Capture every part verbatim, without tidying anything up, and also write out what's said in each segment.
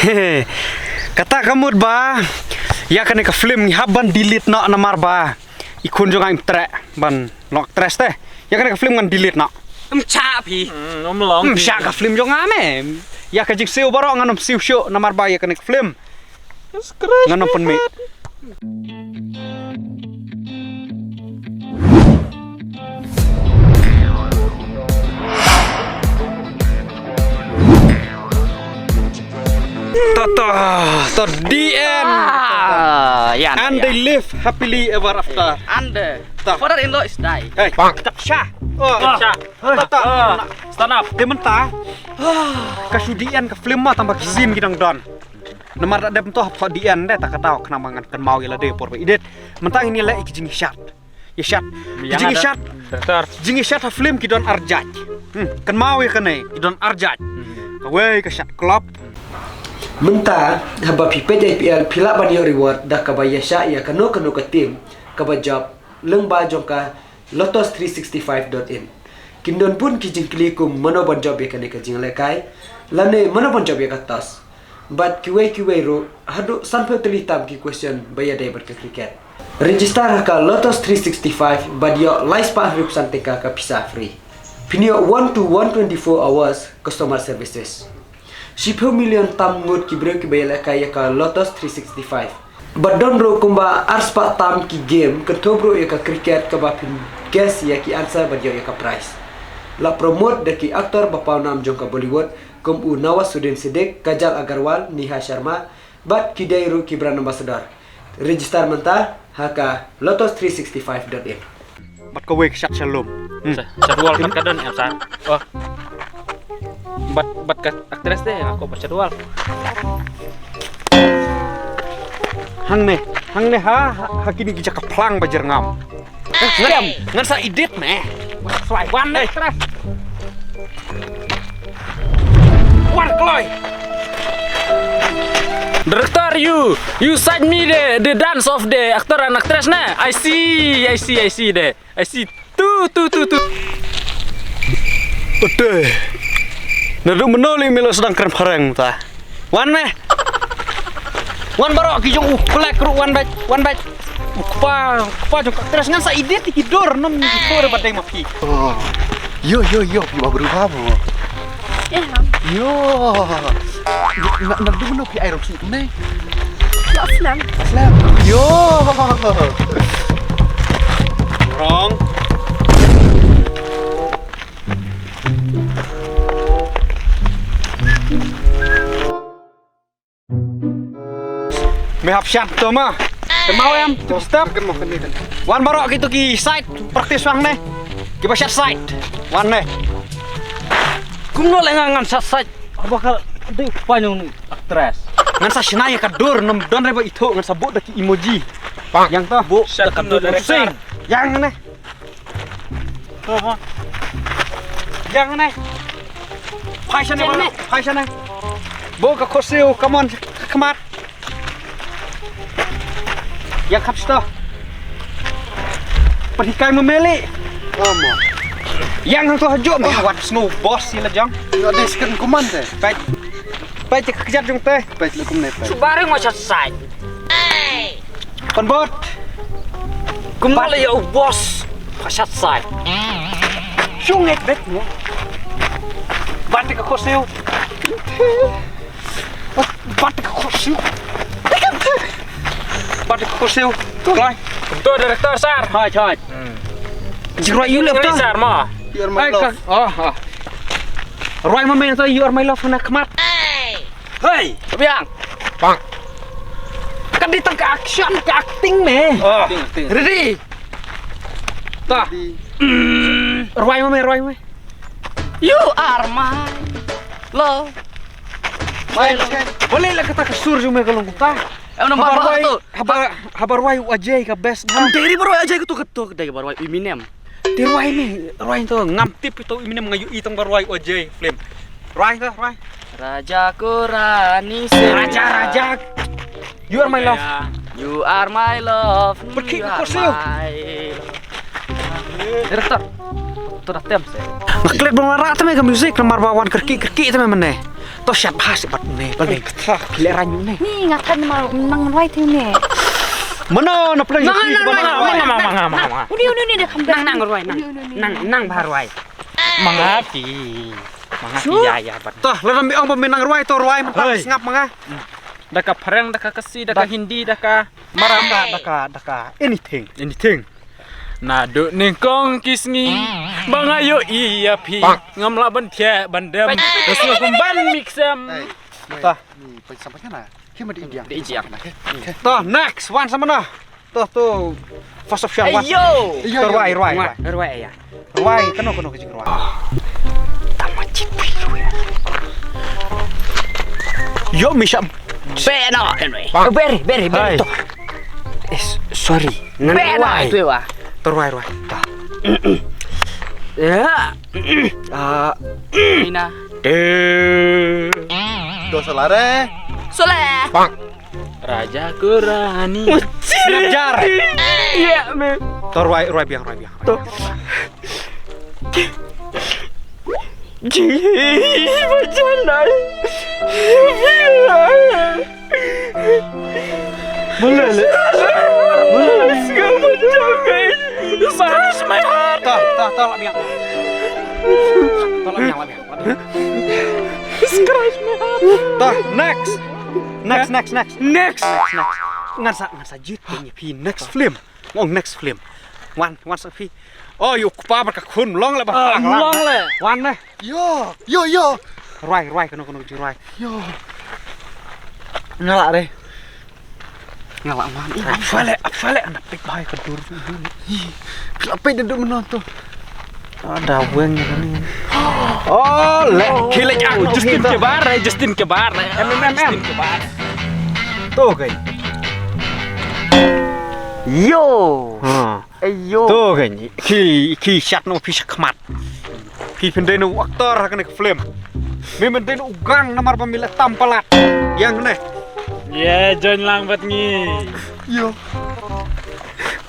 Kata ka mut ba ïa kane ka film ngi hap ban delete noh namar ba i khun jong nga im treh ban long actress te. Ïa kane ka film ngan delete noh. Em cha phi. Hmm, em long. Em cha ka film jong nga me. Ïa ka jingsiew baroh ngan ym siew shuh namar ba ïa kane ka film. Ngan ym pynmih. To, to, to, the end. Ah, yeah, and yeah, they live happily ever after. And the father-in-law is die. Hey, tak sha. Oh, sha. To, to. Stand up. Te mynta ka shu the end ka film ma tang ba ki scene ki dang don. Namar da dep to hap the end de ta ka tau khnang ba ngan kynmaw ïa lade por ba edit. Mynta ngin ïa leh ïa ki jingïashat. Ïashat. Ki jingïashat. Jingïashat ha film ki don ar jait. Hmm, kynmaw ïa kane ki don ar jait. Kawei ka shat klop. Mynta haba phi peit I P L phi lah ban ïoh reward da kaba ïashat ïa kano kano ka team kaba jop lyngba jong ka Lotus three sixty-five dot in. Kin don bun ki jingkylli kum mano ban jop ïa kane ka jinglehkai lane mano ban jop ïa ka toss. Bad kiwei kiwei ruh haduh sanphew tylli tam ki question ba ïadei bad ka cricket. Register ha ka Lotus three sixty-five bad ïoh lai spah hynriewphew san tyngka ka pisa free. Phin ïoh one to one twenty-four hours customer services. Shiphew million tam ngut ki briew kiba ïalehkai ïa ka Lotus three sixty-five. Bad don ruh kumba ar spah tam ki game kynthup ruh ïa ka cricket kaba phin guess ïa ki answer bad ïoh ïa ka prize. La promote da ki actor ba pawnam jong ka Bollywood kum u Nawazuddin Siddiqui, Kajal Aggarwal, Neha Sharma bad ki dei ruh ki brand ambassador. Register mynta ha ka lotus three sixty-five dot in. Bad kawei ka shat shalom. Hmm. Sha-, shadwal bad ka don em sa. Oh. Bad, bad ka actress te, aku bad shadwal. Hangne, hangne ha, ha, ha kini ki jaka phlang ba jyrngam. Eh, ngan, ngan sa edit me. Wan, actress. Wan, kloi. Director, you, you send me the, the dance of the actor and actress na. I see, I see, I see the. I see. Tu, tu, tu, tu. Ute. Naduh mynno lei me la sdang kren phareng ta. Wan me. Wan baroh ki jong u plek ruh wan bad, wan bad. U kpa, u kpa jong ka actress ngan sa edit ki dur nam ki dur ba dei ma phi. Oh. Yo, yo, yo, phi ba bru ha mo. Eh, ha. Yo. Na, naduh mynno phi ai rong suk ne? Lo slem. Slem. Yo. Rong. Me hap shat to ma. Kynmaw em, step. Wan baroh kito ki side practice wang ne. Kiba shat side. Wan ne. Kumno le nga ngan shat side. Haba ka dei u kpa jong u actress. Ngan sa shna ïa ka dur, nym don re ba ithuh, ngan sa buh da ki emoji. Yang to buh da ka dur sing. Yang ne. Yang ne. Phai shane, phai shane. Buh ka khursiew, come on, khmat. Ïa khap sto. Pynhikai ma me lei. Amo. Ïa hangto hajuh me wat sngew boss ïa la jong. Ïa dei sken kuman te. Peit. Peit ka kjat jong te. Peit le kumne peit. Shu bareng ma shat sait. Pynbot. Kumno le ïa u boss. Ka shat sait. Shu ngeit bet mo. Bat ka khursiew. Bat ka khursiew. Bat ka khursiew. Kloi. To director sir. Hoi, hoi. Jingrwai ïa u leh to. Sir ma. You are my love. Oh, oh. Rwai ma me to, you are my love na khmat. Hey, biang. Bang. Kan dei tang ka action, ka acting me. Oh. Acting, acting. Ready. Ta. Ready. Mm. Rwai ma me, rwai ma me. You are my love. My love. Balei la kata ka sur jong me ka long kumta? Em, namar haba rwai, haba, haba rwai u Ajay ka best. Em, dei ri ba rwai Ajay ka to, ka to, dei ba rwai Eminem. Te rwai ne, rwai to ngam tip to Eminem, nga ïohi tang ba rwai u Ajay film. Rwai to, rwai. Raja ko rani se. Raja, raja. You are my love. You are my love. Pergi ke kursi. Director. To da tem se. Nga klet bang la rah te me ka music namar ba wan kyrkieh kyrkieh te me mynne. To shat bha seh bad ne ba ne. Phi leh rang ne. Ni nga than ma nang rwai te ne. Mano na play. Nang nang nang nang nang nang nang. Uni uni uni de kham. Nang nang rwai nang. Nang nang bha rwai. Manga phi. Manga phi ya ya bad. To la dang bi ong ba me nang rwai to rwai man ta sngap manga. Da ka phareng da ka kasi da ka hindi da ka. Mara ka da ka da ka anything. Anything. Naduh nyngkong ki sngi ba nga ïohi ïa phi ngam lah ban thiah ban dem. Bas nga kum ban mik sem. Tah. Ni pai sampai kana. Ki ma di idiang. Di idiang. Tah next one sama na. Tah tu first option one. Ayo. Rwai rwai rwai. Rwai ya. Rwai kano kano ka jingrwai. Tama chip rwai. Yo mi sham. Beno. Beri beri beri to. Eh, sorry. Ngan rwai. Terwai rwai. Dah. Ya. Ah. Ina. De. Dosa lare. Soleh. Raja Kurani. Jar. Iya, men. Terwai rwai biang rwai biang. Ji, macam mana? Boleh le. Boleh le. Scratch my heart. Tah, tah, tah lah biang. Tah lah biang, lah biang. Scratch my heart. Tah, next. Next, next, next. Next. Next, next. Ngan sa ngan sa jit phi next film. Ngong next film. Wan, wan sa phi. Oh, yu kpa bad ka khun long le ba. Long le. Wan le. Yo, yo, yo. Rwai, rwai kano kano ji rwai. Yo. Ngala re. Ngala man. Apa le, apa le anak pik bai ka dur. Pila pik duduk menonton. Ada weng ni. Oh, le. Kile aku Justin Kebar, eh, Justin Kebar. M M M M. Justin Kebar. Tu kan. Yo. Ha. Ayo. Tu kan. Ki ki shat no phi shakmat. Phi pyndei no actor ha kane ka film. Me pyndei no u gang namar ba me la tam palat. Yang ne. Ye join lang bad ngi. Yo.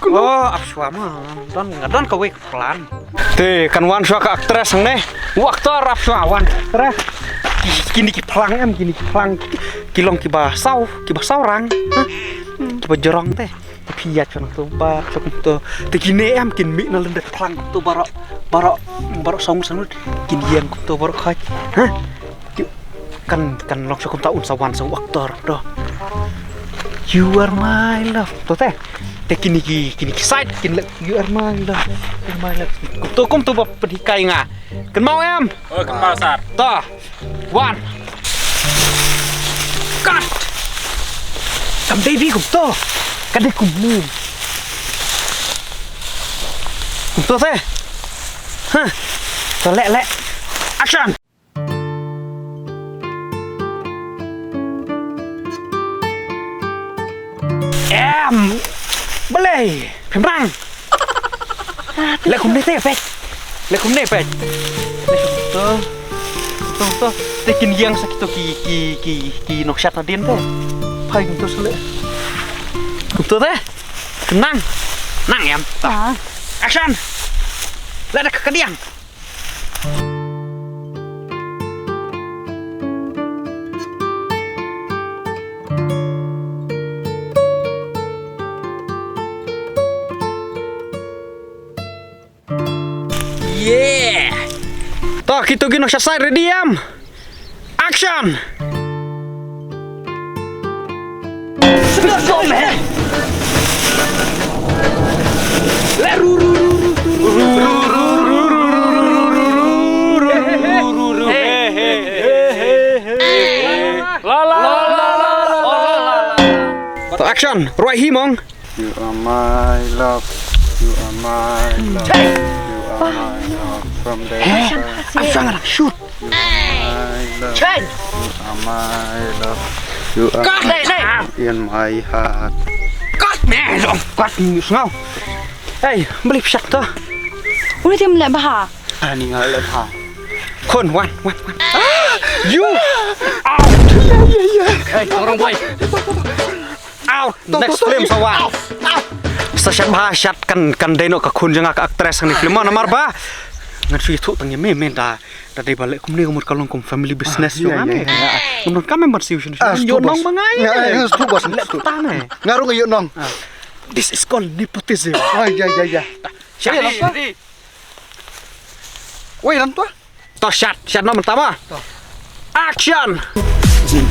Oh, ap shwa ma. Don ngadon ka wei plan. Te kan wan shwa ka actress hangne. U actor ap shwa wan actress. Kini ki plang em kini ki plang ki long ki ba saw ki ba saw rang. Ki ba jorong te. Phi ïa chon to ba chok to. Te kine em kin mi na lende plang to baro baro baro song song kin ïeng to baro khach. Ha? Kan kan long sha kumta un sa wan sa u actor to. You are my love. To te. Te kini ki kini ki side kin le you are my love. You are my love. Kum to kum to ba pynhikai nga. Kynmaw em. Oh, kynmaw sar. To. Wan. Kat. Kam baby kum to. Ka dei kum ni. Kum to te. Ha. To le le. Action. Em. Balei. Phim rang. Le kumne te pek. Le kumne pek. Le kumto. Kumto. Te kin ïeng sa kito ki ki ki ki nongshad nadien te. Phai kumto sule. Kumto te. Nang. Nang em. Action. Le da ka diang. Yeah. To kito ki nongshad side ready em. Action. To action. Rwai hi mong. You are my love. You are my love. You are my love. From the Action. Shoot. You are my love. You are my love. You are in my heart. Cut me. Cut me, you smell. Hey, beli pshat tu. Uni tim le bha. Ani ngal le bha. Khun, wan, wan, wan. You out. Hey, orang boy. Out. Next film sawa. Sa shat bha shat kan kan dei noh ka khun jong nga ka actress ni film namar ba. Ngan shu ïathuh tang ïa me, me da, da dei ba leh kumne ka mut ka long kum family business jong nga me. Ngam donkam ban siew shuh. Ïoh nong ma nga ïa. Nga ruh nga ïoh nong. This is called nepotism. Ai ya ya ya. Shut it. Wei, ran to. To shut, shut noh mynta ma. Action. Shut,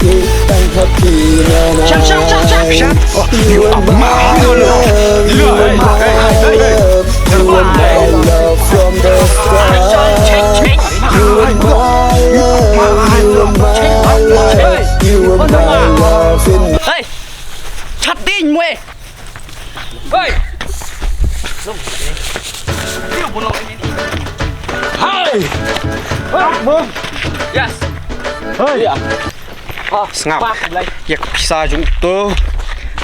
shut, shut, shut, shut. Oh, you are my love. You are my love. You are my love from the start. You are my love. You are my love. You are my love in. Hey, shut in, weh. Hey! Hey! Yes! Hey! Sngap. Ïa ka pisa jong to.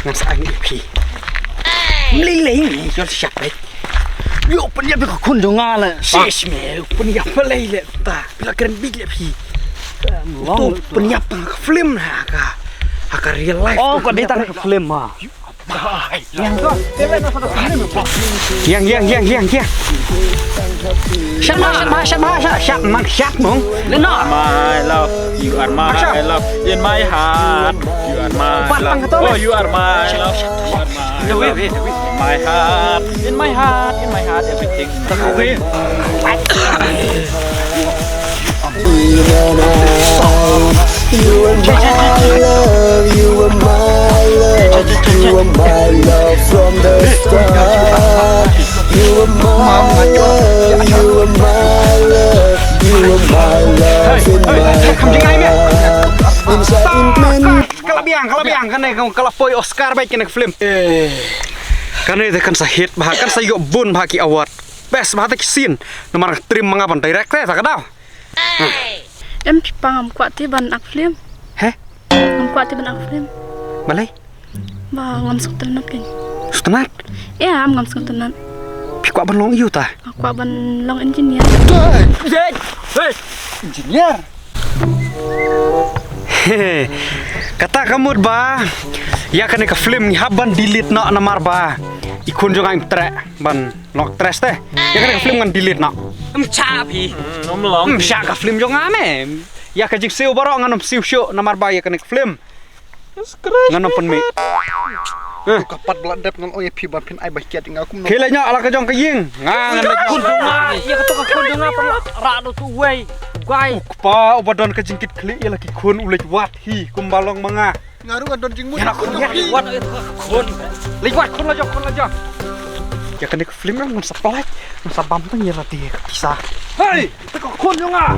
Ngan sa ai ïa phi. Mlei lei ni jong siap lei. Ïoh pynïap ïa ka khun jong nga la. Shish me, pynïap pynlei le ta. Phi la kren bit le phi. To pynïap tang ka film ha ka. Ha ka real life. Oh, ka dei tang ka film ha. Yang, yang, yang, yang, yang. Shut ma, shut ma, shut ma, shut, shut ma, shut mong. Lino. My love, you are my love in my heart. You are my love. Oh, you are my love. You are my love. My heart, in my heart, in my heart, everything. You are my love, you are my love, you are my love from the start. You are my love, you are my love, you are my love in my heart. Inside in. Ka la biang, ka la biang, kane ka la poi Oscar bha kane ka film. Eh. Kane te kan sa hit bha, kan sa ïoh bun bha ki award. Best bha te ki scene. Namar ka trim ma nga ban direct te ta ka daw. Em phi pa ngam kwah te ban act film. He? Ngam kwah te ban act film. Balei? Ba ngam sngewtynnat kein. Sngewtynnat? Em ngam sngewtynnat. Phi kwah ban long ïa u ta? Nga kwah ban long engineer. Hey! Engineer? Kata ka mut ba ïa kane ka film ngi hap ban delete noh namar ba i khun jong nga im treh ban long actress te. Ïa kane ka film ngan delete noh. Em cha phi. Em cha ka film jong nga me. Ïa ka jingsiew baroh ngan ym siew shuh namar ba ïa kane ka film. Ngan ym pynmih. Ka pat bla dep ngan ong ïa phi ban phin ai ba kiat nga kum. Khie leit noh la ka jong ka ïing. Nga ngan leit. Khun jong nga, ïa kato ka khun jong nga pynlah rah da utu uwei. Guy. U kpa uba don ka jingkit khlieh ïa la ki khun u leit wad hi kumba long ma nga. Nga ruh nga don jingmut. Ïa la khun ïa leit wad ïa ka khun. Leit wad khun la jong, khun la jong. Ïa kane ka film ngan sa pynlait, ngan sa bam tang ïa la te ka pisa. Hei, te ka khun jong nga.